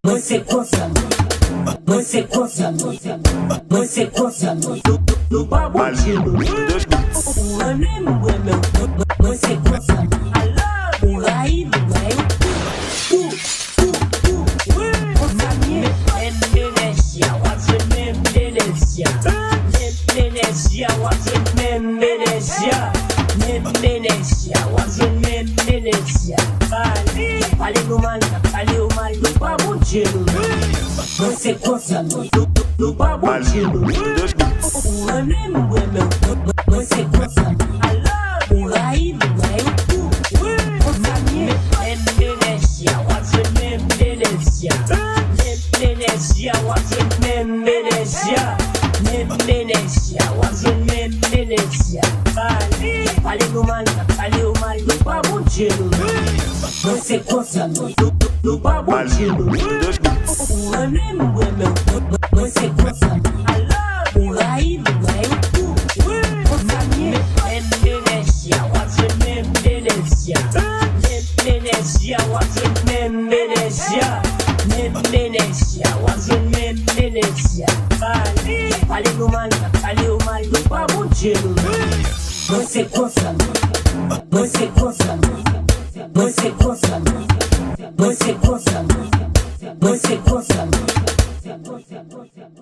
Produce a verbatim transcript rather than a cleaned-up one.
Mwen se konsa nou. Mwen se konsa nou. Mwen se konsa nou. Nou, nou, nou pa Bondye nou. Ou renmen m, ou renmen m. Mwen se konsa nou. Ou rayi m, ou rayi m. Ou, ou, ou, ou. Konsa m ye. Menm enèji a, w ap jwenn menm enèji a. Menm enèji a, w ap jwenn menm enèji a. Menm enèji a, w ap jwenn menm enèji a. Pale, pale nou mal, pale yo mal, nou pa Bondye nou. Mwen se konsa nou, nou, nou, nou pa Bondye nou. Ou renmen m, ou renmen m. Mwen se konsa nou. Ou rayi m, ou rayi m. Konsa m ye. Menm enèji a, w ap jwenn menm enèji a. Menm enèji a, w ap jwenn menm enèji a. Menm enèji a, w ap jwenn menm enèji a. Pale, pale nou mal, pale yo mal, nou pa Bondye nou. Mwen se konsa nou, nou, nou, nou pa Bondye nou. Ou renmen m, ou renmen m. Mwen se konsa nou. Ou rayi m, ou rayi m. Konsa m ye. Menm enèji a, w ap jwenn menm enèji a. Menm enèji a, w ap jwenn menm enèji a. Menm enèji a, w ap jwenn menm enèji a. Pale, pale nou mal, pale yo mal, nou pa Bondye nou. Mwen se konsa nou. Mwen se konsa nou. Mwen se konsa nou. Mwen se konsa nou. Mwen se konsa nou.